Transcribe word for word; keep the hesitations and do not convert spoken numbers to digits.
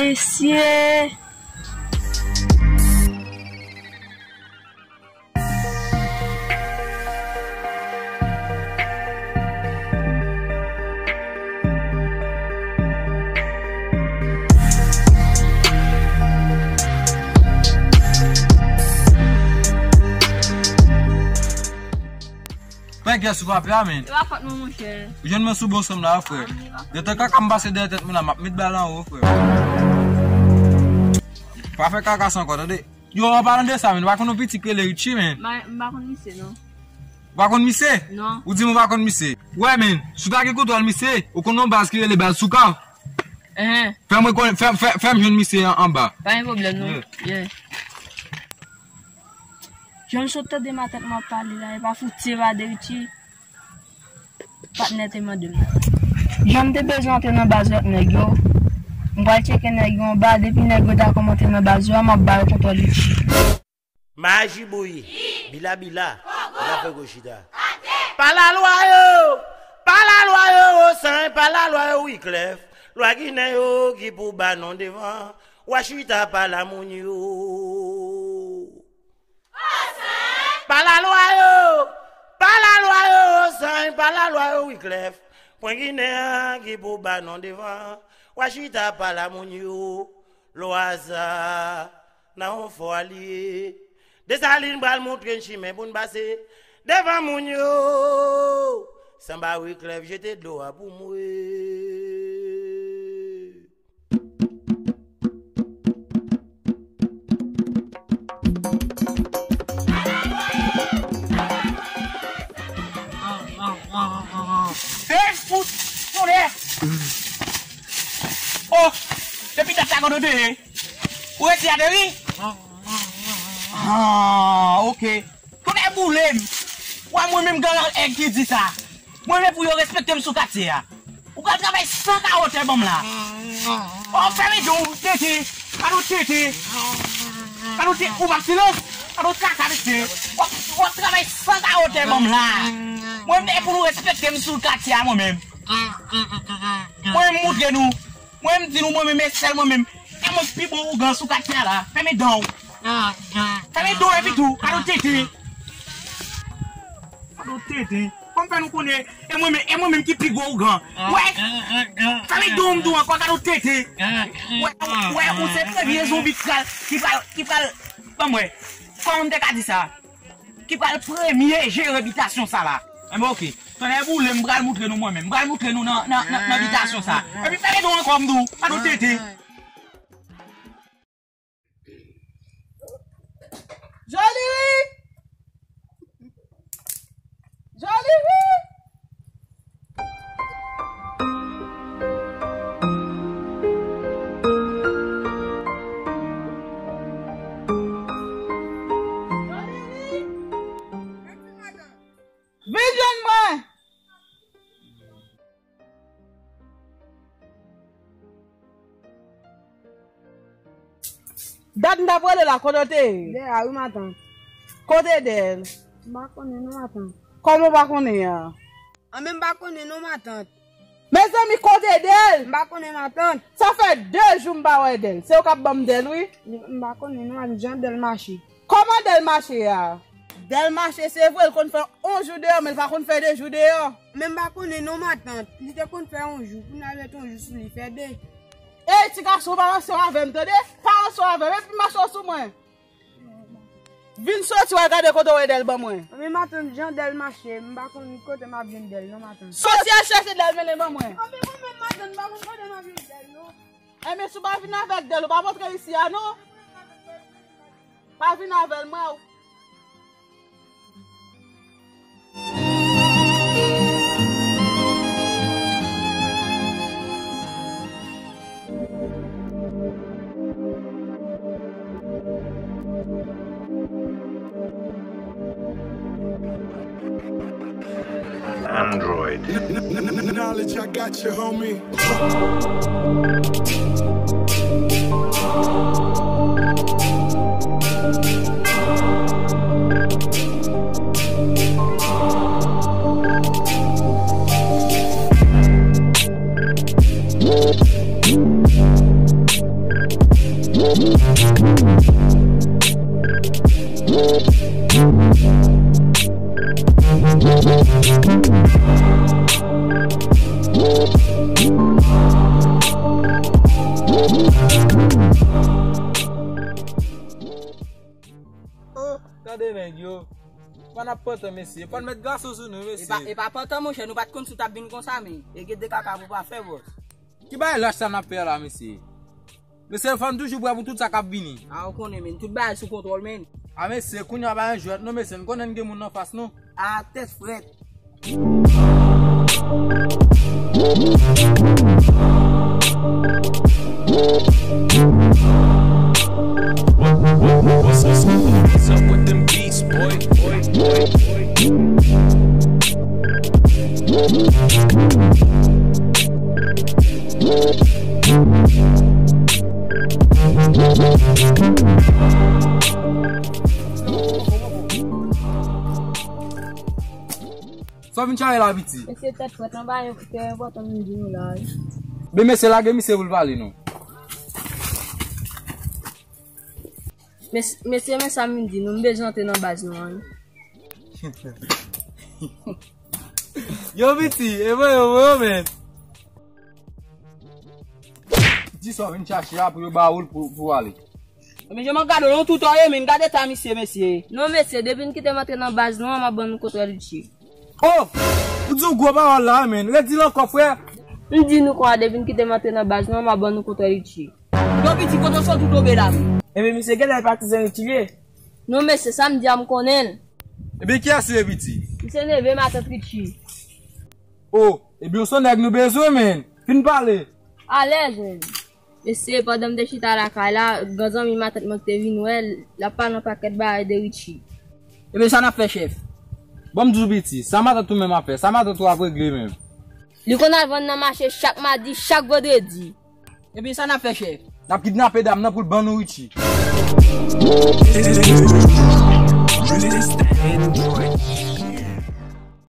Mesye. Pè, kiyès ou frape a, men? E pa fòt mwen, monchè. Ou jwenn mwen sou bò sanm la, frè. Detan kaka m pase dèyè tèt mwen la, m ap met bal anwo, frè. Pa fè kaka sa ankò, tande? Yo, an palan de sa, men, ou pa konn yon pitit ki rele Richie, men? M pa, m pa konn misye, non. Ou pa konn misye? Non. Ou di m ou pa konn misye. Wè, men, si w ta gen kontwòl misye, ou konn yon baz ki rele baz Soukav? Enhen. Fè mwen konn, fè, fè, fè m jwenn misye an, anba. Pa gen pwoblèm, non. Yeah. Yeah. Jan m sot tande matant m ap pale la, e pa fouti evade Richie. Patnè te mande m. Jan m te bezwen antre nan baz lòt nèg yo, m pral tcheke nèg yo anba, depi nèg yo dakò m antre nan baz yo a, m ap ba yo kontwòl Richie. Maji bouyi, bila bila, ou ka fè gwo chita. Pa lalwa yo, pa lalwa yo, Osanj, pa lalwa yo, Wiklèf. Lwa Ginen yo ki pou ba non devan, w a chita pa la moun yo. Pa lalwa yo, pa lalwa yo, Osanj, pa lalwa yo, Wiklèf. Pwen Ginen an ki pou ba non devan, w a chita pa la moun yo. Lwaza. Nan yon fwa li ye. Desalin pral montre n chimen pou n pase devan moun yo. Sanba Wiklèf jete dlo a pou mwen. Ey, fout! Tonnè! Oh! Depi dat la kote w te ye? Ou resi ateri? Ah, ok. Tonnè boule m. Wè mwen menm gran èg ki di sa. Mwen menm pou yo respekte m sou katye a. Ou pral travay san kawotè ban m la. Oh, fèmen don w, tete. Gade w tete. Gade w te, ou p ap silans. Gade w kaka, mesye. W ap, w ap travay san kawotè ban m la. Mwen menm e pou nou respekte m sou katye a mwen menm. Mwen menm moutre nou. Mwen menm di nou mwen menm e sèl mwen menm. E mwen k pi bon ougan sou katye a la. Fèmen dan w. Fèmen dan w epi tou. Gade w tete. Gade w tete. Kòm fè nou konnen, e mwen menm, e mwen menm ki pi gwo ougan. Wè. Fèmen dan w m di w ankò, gade w tete. Wè, wè, ou se premye zonbi ki pral, ki pral, ki pral, ban m wè. Kòman m te ka di sa? Ki pral premye jere bitasyon sa la. Enben, ok. Tonnè boule, m pral moutre nou mwen menm. M pral moutre nou nan, nan, nan, nan bitasyon sa. Epi fèmen dan w ankò m di w. Gade w tete. Joli wi! Joli wi! Joli wi! Vin jwenn mwen! Dat m t ap rele la, kote w te ye? Dèyè a wi, matant. Kote Dèl? M pa konnen non, matant. Kòman w pa konnen an? Anben, m pa konnen non, matant. Mezanmi, kote Dèl? M pa konnen, matant. Sa fè de jou m pa wè Dèl. Se ou k ap ban m Dèl, wi. M pa konnen non, matant, jan Dèl mache. Kòman Dèl mache a? Dèl mache, se vre, l konn fè yon jou deyò, men l pa konn fè de jou deyò. Men m pa konnen non, matant. Li te konn fè yon jou, kounye a l ret yon jou sou li, fè de. Ey, ti gason, pa ranse w avè m, tande? Pa ranse w avè m, epi mache w sou mwen. Vin soti, w al gade kote w wè Dèl ban mwen. Men matant, jan Dèl mache, m pa konn kote m ap jwenn Dèl non, matant. Soti al chèche Dèl, mennen ban mwen. Anben mwen menm, matant, m pa konn kote m ap jwenn Dèl non. Enben, si w pa vin avèk Dèl, ou pa montre isi a non. Pa vin avè l, mwen. Android. Knowledge, I got you, homie. Oh, gade nèg yo. Fò n ap pantan, mesye. Fò n met gason sou nou, mesye. E pa, e pa pantan, monchè, nou pa t konn si w t ap vin konsa, men. E gen de kaka pou pa fè, bòs. Ki bagay lach sa n ap fè la, mesye? Mesye, fò n toujou prè pou tout sa k ap vini. A, ou konnen, men. Tout bagay sou kontwòl, men. A, mesye, kounye a pa yon jwèt, non, mesye. N konnen n gen moun anfas nou. A, tèt frèt. What's up with them beats, boy? Sa w vin chache la, piti? Mesye, tèt frèt, nan bagay ki enpòtan m di nou la, wi. Ben, mesye, lage misye pou l pale, non. Mes-, mesye, men sa m di nou, m bezwen antre nan baz nou an, wi. Yo, piti, e voye w, voye w, men. Di sa w vin chache a pou yo ba ou l pou, pou w ale. Men je man gade yon tout an ye, men gade ta misye, mesye. Non, mesye, depi n kite m antre nan baz nou an, m ap ban nou kontwòl Richie. Oh! Ou di yon gwo pawòl la, men. Redi l ankò, frè. M di nou konsa, depi n kite m antre nan baz nou an, m ap ban nou kontwòl Richie. Yo, piti, kote w soti w tonbe la, men? Ebyen, misye genlè patizan Richie li ye. Non, mesye, sa m di a, m konnen l. Ebyen, kiyès ou ye, piti? M se neve matant Richie. Oh, ebyen, w se nèg nou bezwen, men. Fin pale. Alèz, men. Mesye, pandan m te chita lakay la, gran zanmi matant mwen ki te vin wè l, l ap pale yon pakèt bagay de Richie. Ebyen, sa n ap fè, chèf? Ban m di w, piti, sa matant ou menm ap fè, sa matant ou ap regle menm? Li konn al vann nan mache chak madi, chak vandredi. Ebyen, sa n ap fè, chèf? N ap kidnape dam nan pou l ban nou Richie.